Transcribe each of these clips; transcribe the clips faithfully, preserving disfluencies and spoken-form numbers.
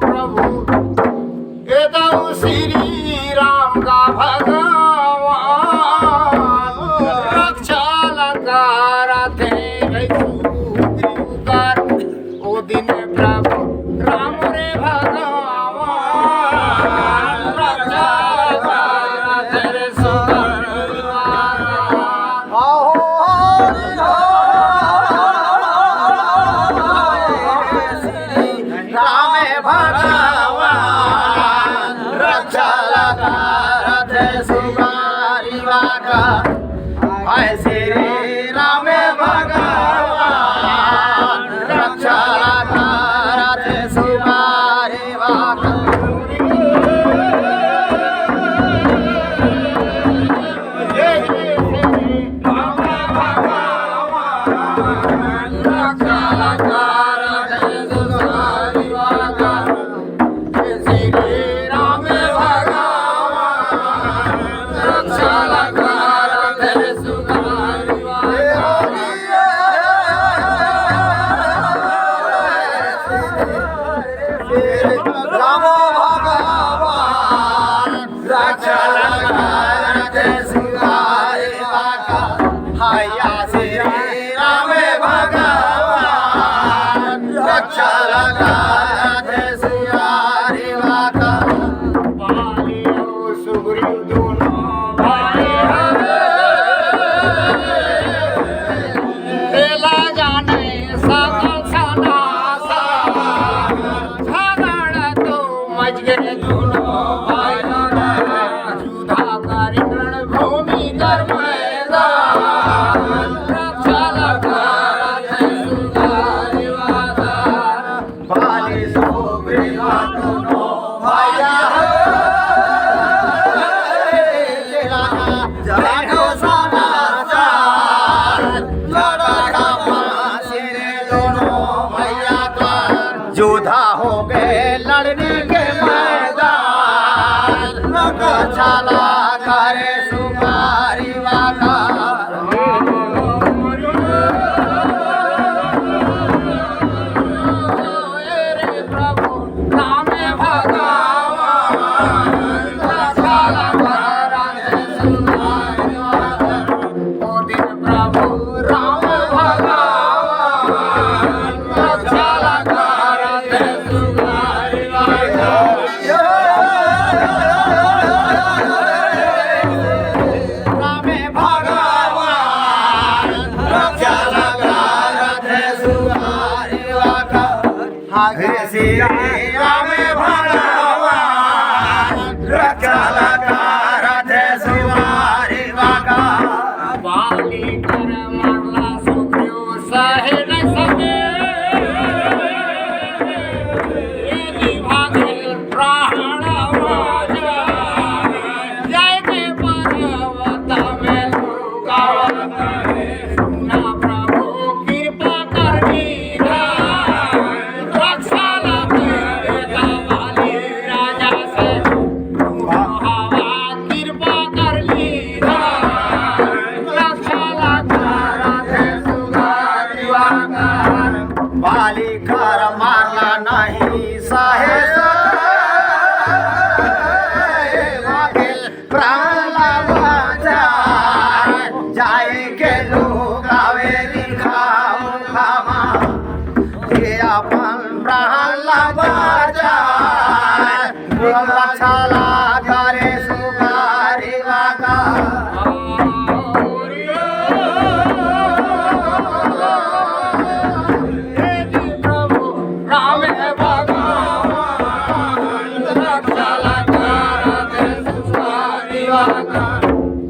प्रभु, एदौ श्री राम का भगवान, रक्षा लगा रथे भाई सुग्रीव कर। ओ दिन प्रभु राम रे भगवान, रक्षा लगा रथे रे सुग्रीव। आहो हरि हरि राम भगवान, रक्षा लगा रथे सुग्रीवा का। हाय श्री राम भगवान, रक्षा लगा रथे सुग्रीवा का। राम भगवान रक्षा लगा रथे सुग्रीवा का। हैया श्री राम भगवान रक्षा लगा रथे सुग्रीवा का। बाली अउ सुग्रीव दोनों भाई हवे। तेला जाने सकल सनातन। झगड़ा तो मच गए दोनों भाई। युद्ध करे रणभूमि कर मैदान। रक्षा लगा रथे सुग्रीवा का। बाली सुग्रीवा दोनों भाई हवे। जानो समाचार, लड़का फांसी रे दोनों भैया का। युद्ध हो गए लड़ने के मैदान, नक छाला करे सुग्रीवा का। राम भगवान, रक्षा लगा रथे सुग्रीवा का। ओ दिन प्रभु राम भगवान, रक्षा लगा रथे सुग्रीवा का। राम भगवान, रक्षा लगा रथे सुग्रीवा का। हे श्री राम भगवान, रक्षा लगा रथे सुग्रीवा का। बाली कर मारला सुग्रीव सहे न सके। ये जी भागे प्राण वाजा। जाय के पर्वत में लुकावत हे। सुना प्रभु कृपा कर दीन्हा, रक्षा लगे बाली राजा से। हवा कृपा कर दीन्हा, रक्षा लगे रथे सुग्रीवा का। बाली कर मारला नहीं सहे सके। प्राण ला बचाय, जाय के लुकावे रिखा मुखा मा। ये अपन प्राण ला बचाय, रक्षा ला करे सुग्रीवा का। राम भगवान रक्षा लगा रथे सुग्रीवा का।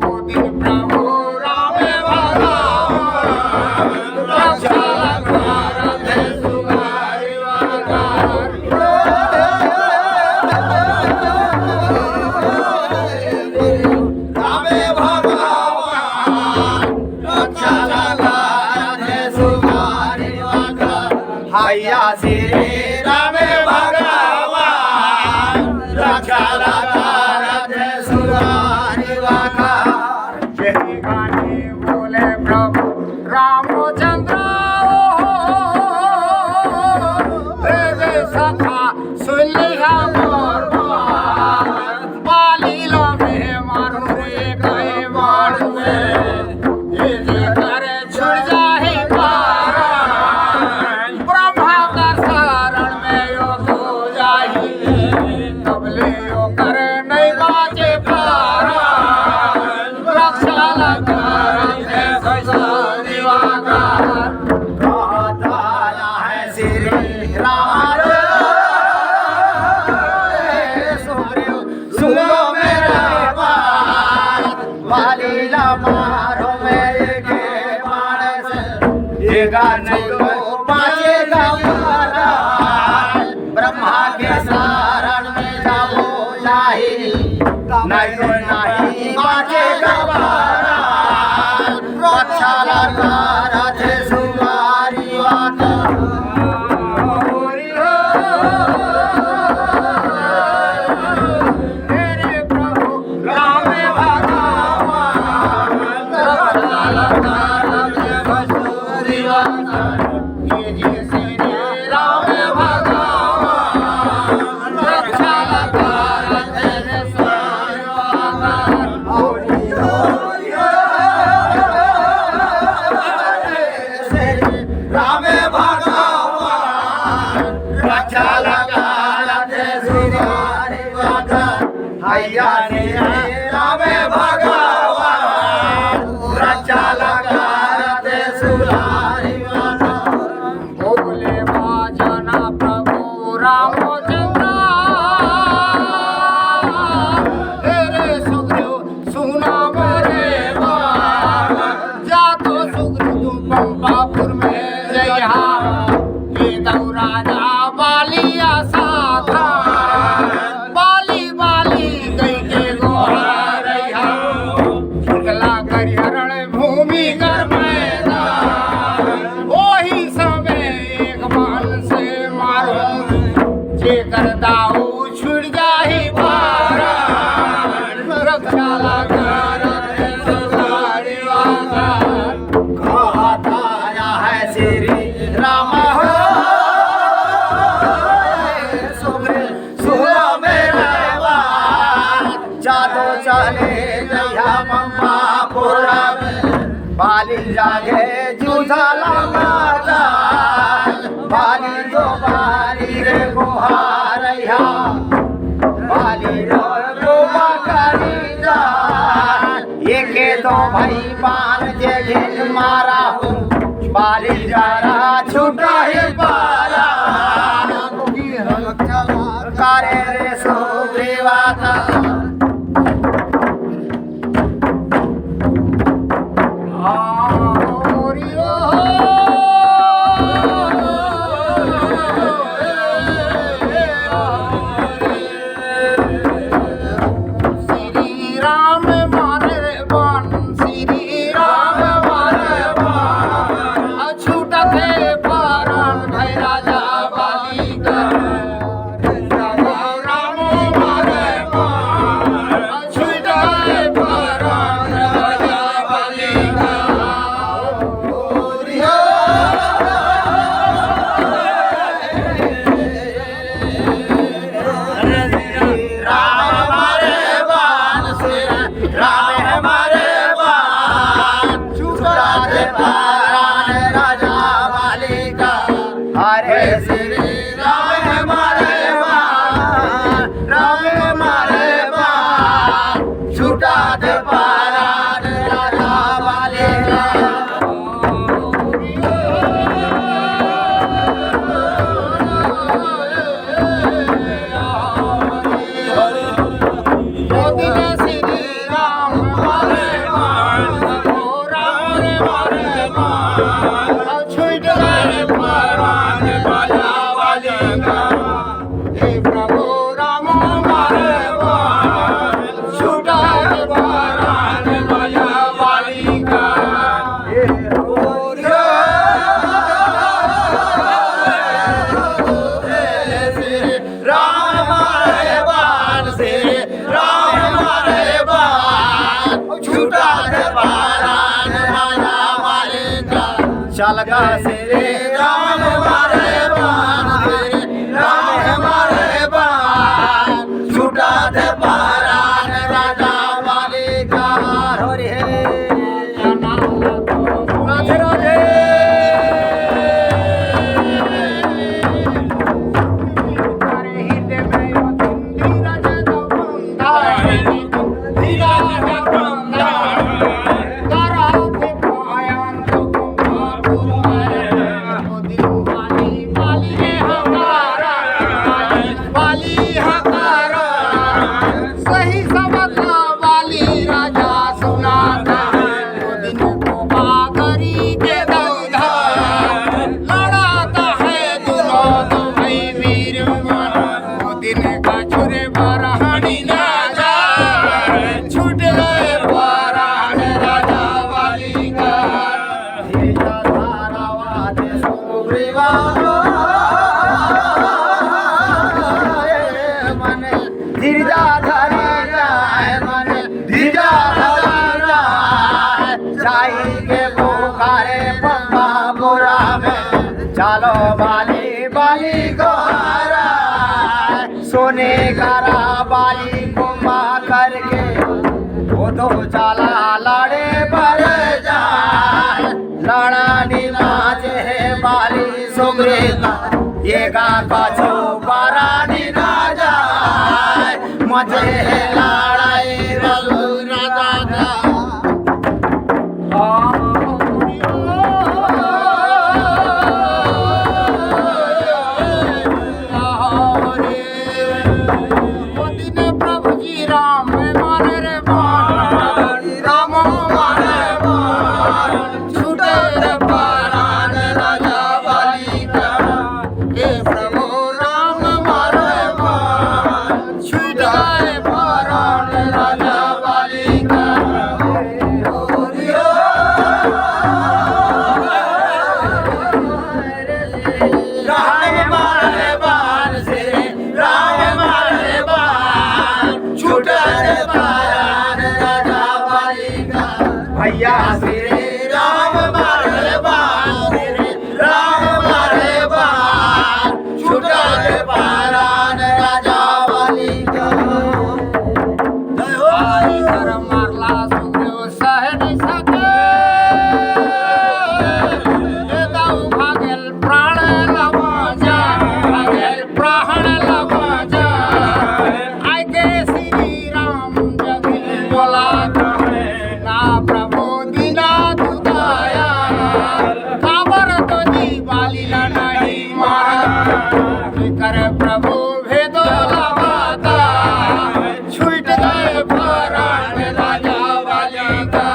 ओ दिन प्रभु राम भगवान रक्षा लगा रथे सुग्रीवा का। राम भगवान रक्षा लगा रथे सुग्रीवा का। हैया श्री राम भगवान रक्षा लगा रथे सुग्रीवा राम भगवान रक्षा लगा रथे सुधारी वाता। हैया श्री राम भगवान रक्षा लगा रथे सुधारी वाता। बोले बाजना प्रभु रामचंद्र, हे रे सुग्रीव सुना मोरे बात। जा तो सुग्रीव तू पंपापुर में जइहा, ये दौ राजा बाली असाथा। बाली बाली कहि के गोहारइहा, निकला करिहा रण भूमि कर मैदान। ओही समय एक बाण से मारो, जेकर दाऊ छुट जाही पारा। रक्षा लगा रथे सुधारी वाता। कहत आया है श्री राम हो, सुग्रीव सुनो मेरा बात। जादो चले जइहा पंपापुर में, बाली जागे जूझा लगा जा। बाली दो बारी रे गोहारइहा, बाली रो गोबा करी जा। एके दो भाई बाण जे घेन मारा हूँ, बाली जारा छुटा ही पारा। करे रे सुग्रीवा का। श्री राम मारे बाण, श्री राम मारे बाण, छूटत हे परान भई राजा बाली का। राम मारे बाण, छूटत हे परान राजा बाली का। राम मारे बाण से, राम मारे बाण, छुटा दे परान राजा बाली का। अरे श्री राम मारे बाण, राम मारे बाण, छुटा दे परान राजा बाली का। राम मारे बाण से, राम मारे बाण, छुटा दे परान राजा बाली का। चल गा श्री राम मारे बाण से, राम मारे बाण, छुटा दे परान राजा बाली का। हरि हे। राधे राधे। सही समझ ला बाली राजा सुनाता है, वो दिन को बागरी के दौधार लड़ाता है दोनों तो भाई वीर मन। वो दिन का छुरे बरहनी ना जाए, छूट गए चला लड़े बर जा, लड़ानी नाचे हे बाली सुग्रीव, ये गा कछो बरानी ना जाए, मचे हे लड़ाई रघुनाथ। दिन प्रभु जी राम मारे रे बाण, राम मारे बाण, छूटे रे परान राजा बाली का। हे प्रभु राम मारे बाण, छूटे परान राजा बाली का। राम मारे बाण से, राम मारे बाण, छूटे परान राजा बाली का। भैया श्री राम मारे बाण, श्री राम मारे बाण, छूटे परान राजा बाली का। जय हो। बाली कर मारला सुग्रीव सह नहीं सके। ए दाऊ भागेल प्राण ला बाँचा, भागेल प्राण ला बाँचा। आइके श्री राम जग बोला कहे, ना प्रभु दीना दुदाया, काबर तो जी बाली ला नहीं मारा। कर प्रभु भेदो ला बाता, छूट गए परान राजा बाली का।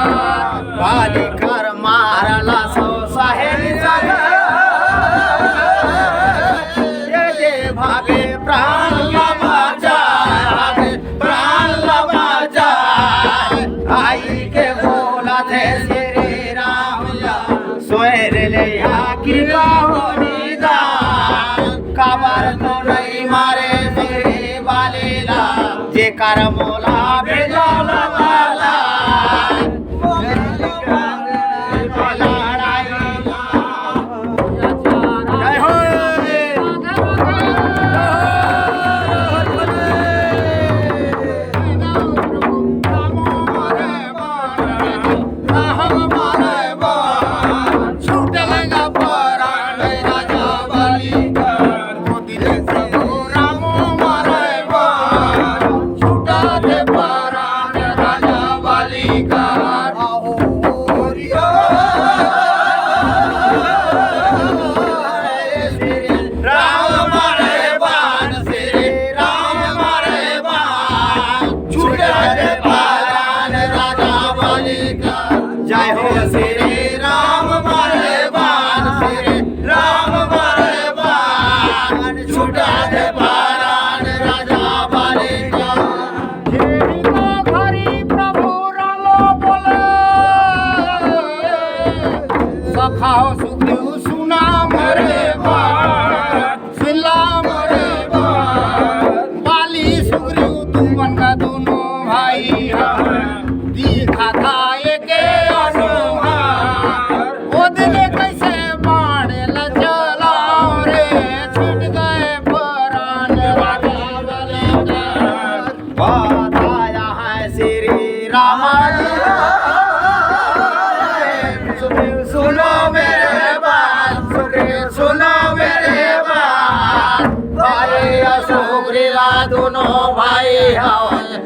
बाली कर मारला सो सहेली सगा। ये जे भागे प्राण ला बाँचा, भागे प्राण ला बाँचा। आइके बोला थे श्री राम ला, सोयर ले या कृपा होनी दान। काबर तो नहीं मारे श्री बाली ला, जेकर मोला भेजल वाला। जय हो। राम मारे बाण, श्री राम मारे बाण, छूटे परान राजा बाली का। जय हो श्री राम मारे बाण, श्री राम मारे बाण, छूटे परान राजा बाली का। घरी प्रभु राम बोले, सखा हो सुग्रीव सुना मोरे बात, सुनला मोरे बात। बाली सुग्रीव तुमन का दोनों भाई हा, दिखा था एके अनुहार। ओ दिन कैसे बाण ल चलाओ रे, छूट गए परान राजा बाली का। बताया है श्री राम जी। सुनो मेरे बात, सुग्रीव सुनो मेरे बात। भाई सुग्रीवा दोनों भाई हो,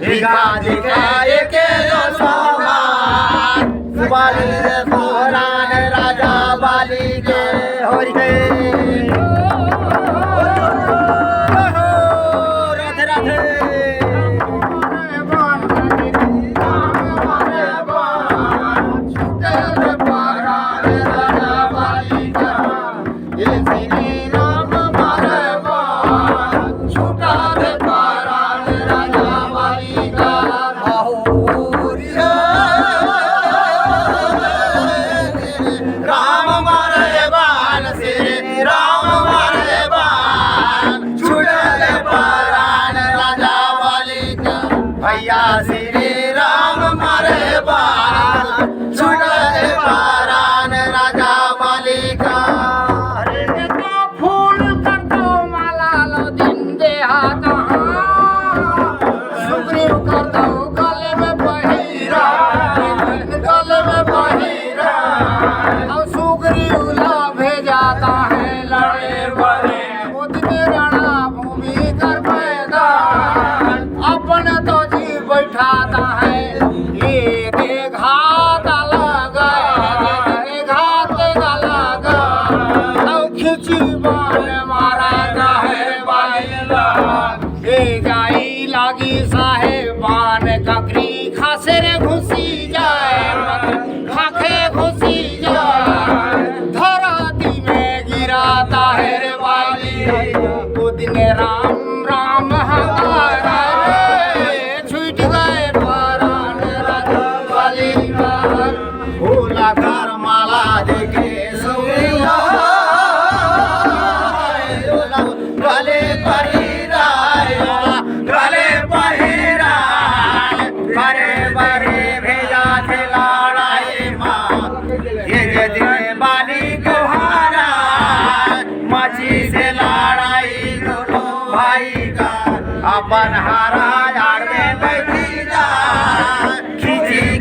दिखा दिखाए के जो समान। बाली रे सोहरान राजा बाली के होई गे। राधे राधे।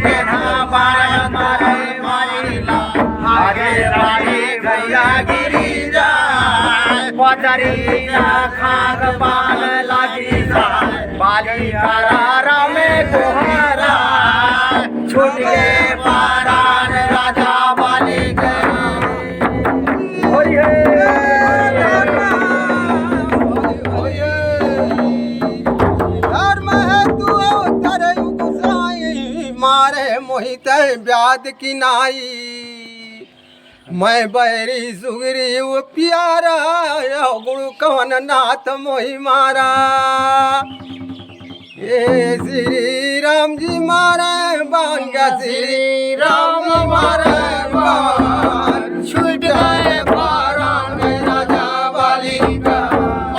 तेना पारन मारे मारिला, आगे बाली गैया गिरी जाए, पतरी खाक पान लागी जाए, बाली करारा में गोहरा, छूट गए पारान राजा बाली के। होई है। धर्म है तू अवतरयु गुसाई, मारे मोहि तैं ब्याध की नाई। मैं बैरी सुगरी वो प्यारा, गुरु कवन नाथ मोहि मारा। हे श्री राम जी मारे बान का, श्री राम मारे बान। छूट गए पारान राजा बाली का।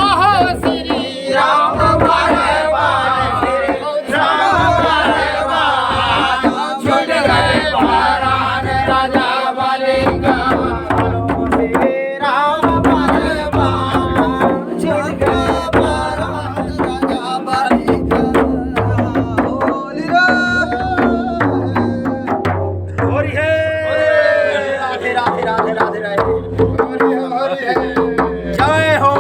ओहो श्री राम मारे बान, श्री राम मारे बान। छूट गए पारान राजा बाली का। श्री राम मारे बान। छूट गए पारान राजा बाली का। होली रे। होली है। राधे, राधे, राधे, राधे, राधे। जय हो।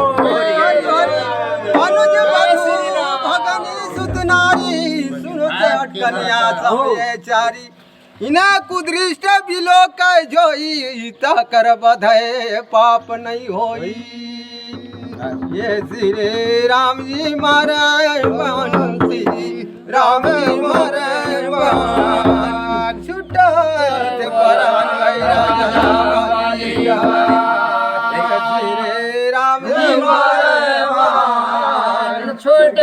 अनुज बधु भगनी सुत नारी, सुनत अटकनिया सब ये चारी। इना कुदृष्ट बिलोक जोई, ताकर बधय पाप नहीं होई। ये श्री राम जी मारे बान, श्री राम जी मारे बान। छूटत परान गई राजा बाली का। श्री राम जी मारे बान। छूटत